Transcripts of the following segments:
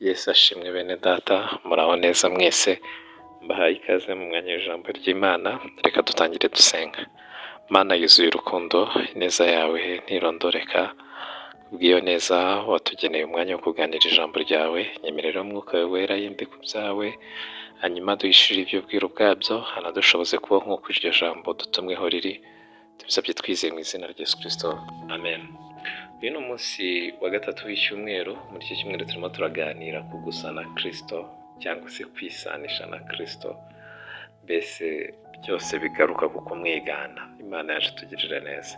Yesu ashimwe bene data, muraho neza mwese, mbahaye ikaze mu mwanya w'ijambo ry'Imana, reka dutangire dusenga. Mana yuzuye urukundo, ineza yawe ntirondoreka, kubw'iyo neza watugeneye umwanya wo kuganira ijambo ryawe, nyemerera Umwuka wawe wera yinde ku byawe, hanyuma duhishurire iby'ubwiru bwabyo, hanadushoboze kuba nk'uko iryo jambo dutumweho riri, tubisabye twizeye mu izina rya Yesu Kristo, amen. Uyu ni umunsi wa gatatu w'icyumweru, muri iki cyumweru turimo turaganira ku gusa na Kristo cyangwa se kwisanisha na Kristo, mbese byose bigaruka ku kumwigana. Imana yacu itugirire neza.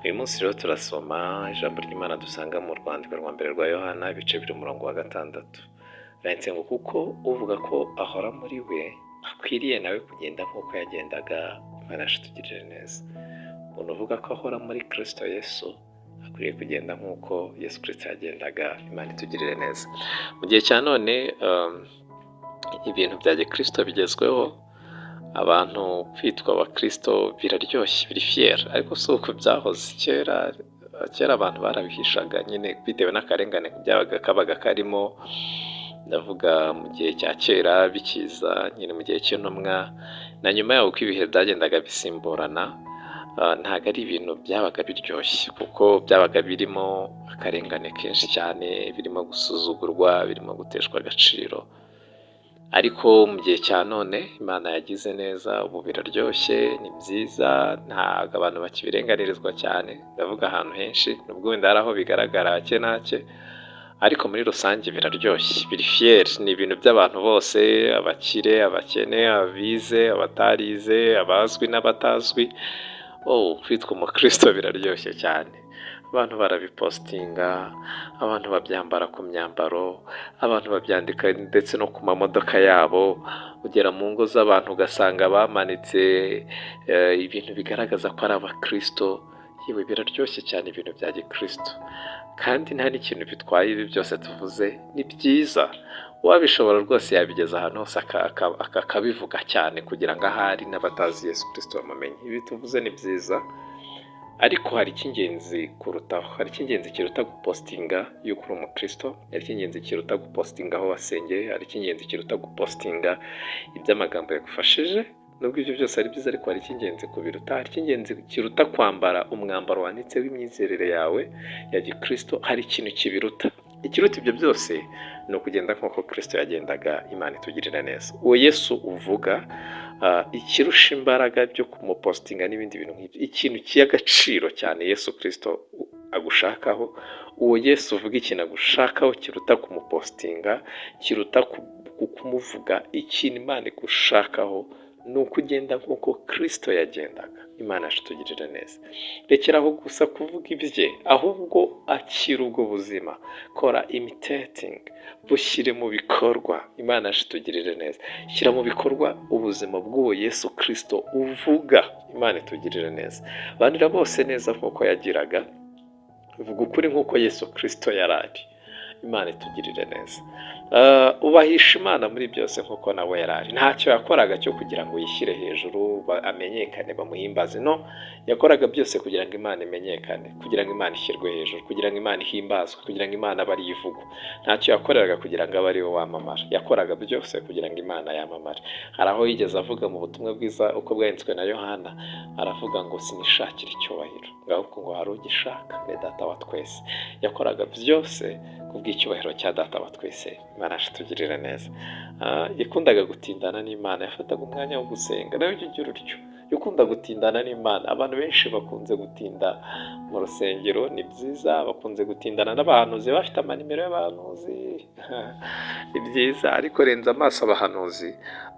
Uyu munsi rero turasoma ijambo ry'Imana dusanga mu rwandiko rwa mbere rwa Yohana, ibice biri umurongo wa 6. Handitse ngo: "Kuko uvuga ko ahora muri we akwiriye nawe kugenda nk'uko yagendaga." Imana yacu itugirire neza. Umuntu uvuga ko ahora muri Kristo Yesu akwiriye kugenda nk'uko Yesu Kristo yagendaga. Imana itugirire neza. Mu gihe cya none ibintu bya gikristo bigezweho, abantu kwitwa abakristo biraryoshye, biri fier, ariko si uko byahoze kera. Kera abantu barabihishaga nyine bitewe n'akarengane byabaga kabaga karimo, ndavuga mu gihe cya kera bikiza nyine, mu gihe cy'intumwa na nyuma yaho, uko ibihe byagendaga bisimburana, ntabwo ari ibintu byabaga biryoshye kuko byabaga birimo akarengane kenshi cyane, birimo gusuzugurwa, birimo guteshwa agaciro. Ariko mu gihe cya none Imana yagize neza, ubu biraryoshye, ni byiza, ntabwo abantu bakibirenganirizwa cyane, ndavuga ahantu henshi, nubwo wenda hari aho bigaragara hake na hake, ariko muri rusange biraryoshye, biri fier, ni ibintu by'abantu bose, abakire, abakene, abize, abatarize, abazwi n'abatazwi. Oh, kwitwa umukristo biraryoshye cyane. Abantu barabipositinga, abantu babyambara ku myambaro, abantu babyandika ndetse no ku mamodoka yabo, ugera mu ngo z'abantu ugasanga bamanitse ibintu bigaragaza ko ari abakristo. Yewe, biraryoshye cyane ibintu bya gikristo, kandi nta n'ikintu bitwaye. Ibi byose tuvuze ni byiza, uwabishobora rwose yabigeza ahantu hose akabivuga cyane kugira ngo ahari n'abatazi Yesu Kristo bamumenye. Ibi tuvuze ni byiza, ariko hari icy'ingenzi kurutaho. Hari icy'ingenzi kiruta gupositinga yuko uri umukristo, hari icy'ingenzi kiruta gupositinga aho wasengeye, hari icy'ingenzi kiruta gupositinga iby'amagambo yagufashije. Nubwo ibyo byose ari byiza, ariko hari icy'ingenzi kubiruta. Hari icy'ingenzi kiruta kwambara umwambaro wanditseho imyizerere yawe ya gikristo. Hari ikintu kibiruta. Ikiruta ibyo byose ni ukugenda nk'uko Kristo yagendaga. Imana itugirira neza. Uwo Yesu uvuga, ikirusha imbaraga byo kumupositinga n'ibindi bintu nk'ibyo, ikintu cy'agaciro cyane Yesu Kristo agushakaho, uwo Yesu uvuga, ikintu agushakaho kiruta kumupositinga, kiruta kumuvuga, ikintu Imana igushakaho ni uko ugenda nk'uko Kristo yagendaga. Imana yacu itugirire neza. Rekeraho gusa kuvuga ibye, ahubwo akira ubwo buzima, kora imitating, bushyire mu bikorwa. Imana yacu itugirire neza. Shyira mu bikorwa ubuzima bw'uwo Yesu Kristo uvuga. Imana itugirire neza. Banira bose neza nk'uko yagiraga, vuga ukuri nk'uko Yesu Kristo yari ari. Imana itugirire neza. Ubahisha Imana muri byose nk'uko nawe yari ari. Ntacyo yakoraga cyo kugira ngo yishyire hejuru, amenyekane, bamuhimbaze. No, yakoraga byose kugira ngo Imana imenyekane, kugira ngo Imana ishyirwe hejuru, kugira ngo Imana ihimbazwe, kugira ngo Imana abe ariyo ivugwa. Ntacyo yakoreraga kugira ngo abe ariwe wamamara, yakoraga byose kugira ngo Imana yamamare. Hari aho yigeze avuga mu butumwa bwiza uko bwanditswe na Yohana, aravuga ngo: "Sinishakira icyubahiro," ngo ahubwo ngo hari ugishaka, ni Data wa twese. Yakoraga byose kubw'icyubahiro cya Data wa twese. Imana yacu itugirire neza. Yakundaga gutindana n'Imana, yafataga umwanya wo gusenga. Nawe ujya ugira utyo, ukunda gutindana n'Imana. Abantu benshi bakunze gutinda mu rusengero, ni byiza. Bakunze gutindana n'abahanuzi, bafite amanimero y'abahanuzi, ni byiza, ariko renza amaso abahanuzi,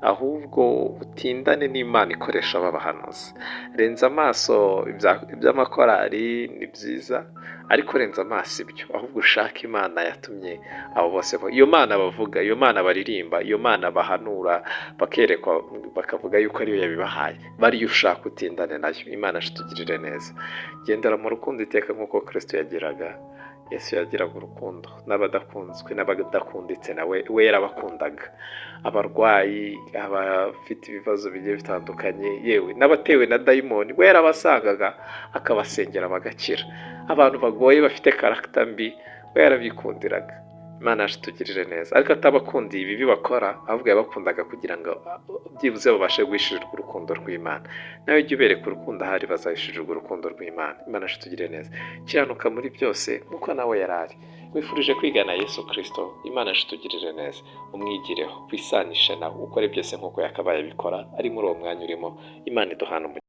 ahubwo utindane n'Imana ikoresha aba bahanuzi. Renza amaso iby'amakorari, ni byiza, ariko renza amaso ibyo, ahubwo ushake Imana yatumye abo bose. Iyo Mana bavuga, iyo Mana baririmba, iyo Mana bahanura bakerekwa, bakavuga yuko ariyo yabibahaye, bariyo ushaka, utindane nayo. Imana itugirire neza. Gendera mu rukundo iteka nk'uko Kristo yagiraga. Yesu yagiraga urukundo n'abadakunzwe n'abadakunditse, nawe we yarabakundaga. Abarwayi, abafite ibibazo bigiye bitandukanye, yewe n'abatewe na dayimoni, we yarabasangaga akabasengera bagakira. Abantu bagoye, bafite character mbi, we yarabikundiraga. Imana yacu itugirire neza. Ariko atabakundiye ibibi bakora, ahubwo yabakundaga kugira ngo byibuze babashe guhishurirwa urukundo rw'Imana. Nawe jya ubereka urukundo, ahari bazahishurirwa urukundo rw'Imana. Imana yacu itugirire neza. Kiranuka muri byose nk'uko nawe yari ari. Wifurije kwigana Yesu Kirisito. Imana yacu itugirire neza. Umwigireho, wisanishe nawe, ukore byose nk'uko yakabaye abikora ari muri uwo mwanya urimo. Imana iduhana umugisha.